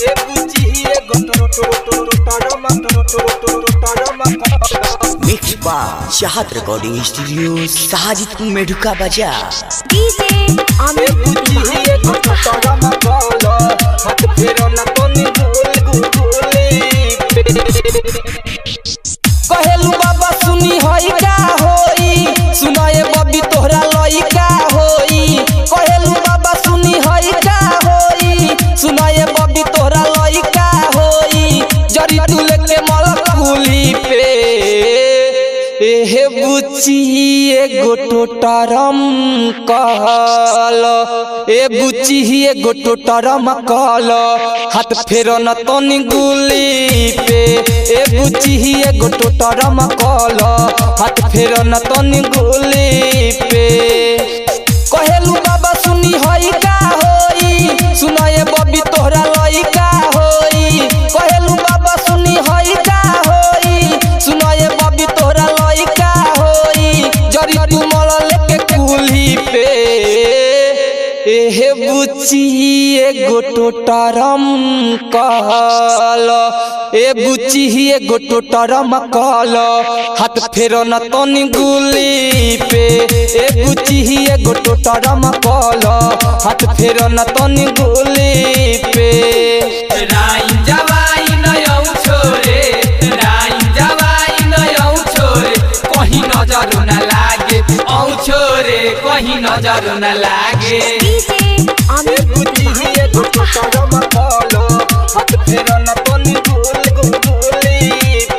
ए बुची एगो टोटरम टोटरम कल। Mix by Chahat recording studio, Shahjidpur Medhuka बाजार। डीजे ए अमित बुची तिवारी एगो टोटरम कल, हाथ फेरो न तनी गोल गोले पे। कहेलू बाबा सुनी हई का होई, सुनाए बबी तोहरा लई का होई। कहेलू बाबा सुनी हई का होई, सुनाए बबी तोहरा लई का होई। जरी तू लेके मलक कुली पे, एहे बुची एगो टोटरम कहल। ए बुची एगो टोटरम कहल, हाथ फेरो न तनी गुली पे। ए बुची एगो टोटरम कहल, हाथ फेरो न तनी गुली पे। कहेलू बाबा सुनी हई का होई, सुनाए बबी तोहरा लई का होई। कहेलू बाबा सुनी हई का होई, सुनाए बबी तोहरा लई का होई। जरी तू मल लेके कुली पे, एहे बुची एगो टोटरम कहल। ए बुची एगो टोटरम कहल, हाथ फेरो न तनी गुली पे। ए बुची एगो टोटरम कहल, हाथ फेरो न तनी गुली पे। राई जवाई नयौ छोरे, राई जवाई नयौ छोरे, कहीं नजर न लागे औ छोरे, कहीं नजर न लागे। डीजे ए अमित बुची तिवारी एगो टोटरम कहल, हाथ फेरो न तनी गोल गोली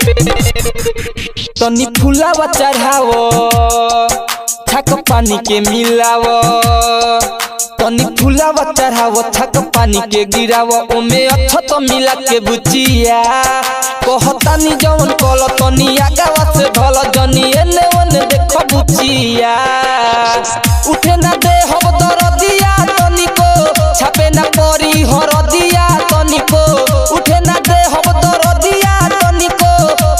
पे। तनी फुलावा चढ़ावो, छक पानी के मिलावो। तनी फुलावा चढ़ावो, छक पानी के गिरावो, ओमे अछत मिला के बुचिया। कहतानी जवन कल, तनी आगावा से ढल, जनी एने ओने देख बुचिया। उठे ना दे हम दरदिया तनिको, छापे ना परी हरदिया तनिको। उठे ना दे हम दरदिया तनिको,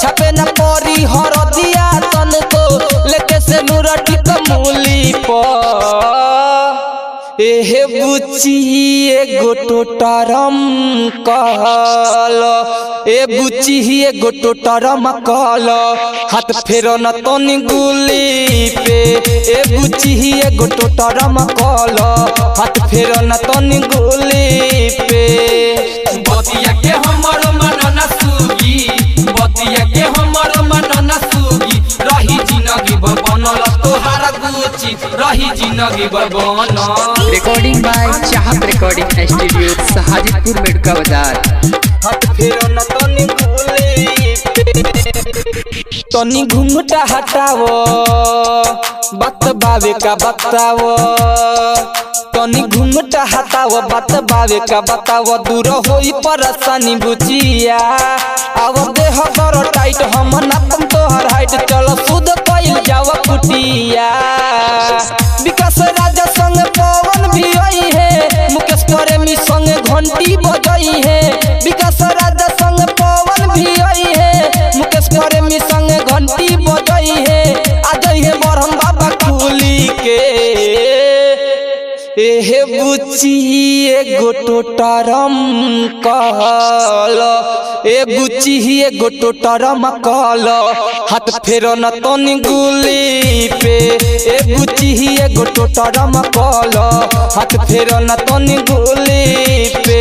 छापे ना परी हरदिया तनिको। लेके से नूरटी कमूली पर, एहे बुची एगो टोटरम कहल। ए बुची एगो टोटरम कहल, हाथ फेरो न तनी गुली पे। ए बुची एगो टोटरम कहल, हाथ फेरो न तनी गुली पे। बतिया के हमर मन न सुगी, बतिया के हमर मन न सुगी, रही जिनगी बनल तोहार गुची, रही जिनगी बनल। Recording by Chahat recording studio, Shahjidpur Medhuka बाजार। हाथ फेरो न तनी गुली पे। तनी घुंघटा हटावो, बात बावे का बतावो। तनी घुंघटा हटावो, बात बावे का बतावो, दूर होई परेशानी बुचिया। आव देह कर टाइट, हम नापम तोहर हाइट, चलो सुध कइल जाव कुटिया। विकास राजा संग पवन भी आई है, मुकेश प्रेमी संग घंटी बजई है। विकास राजा संग पवन भी आई है, मुकेश प्रेमी संग घंटी बजई है। आ जई है बरहम बाबा कुली के, एहे बुची एगो टोटरम कहल। ए बुची एगो टोटरम कहल, हाथ फेरो न तनी गुली पे। ए बुची एगो टोटरम कहल, हाथ फेरो न तनी गुली पे।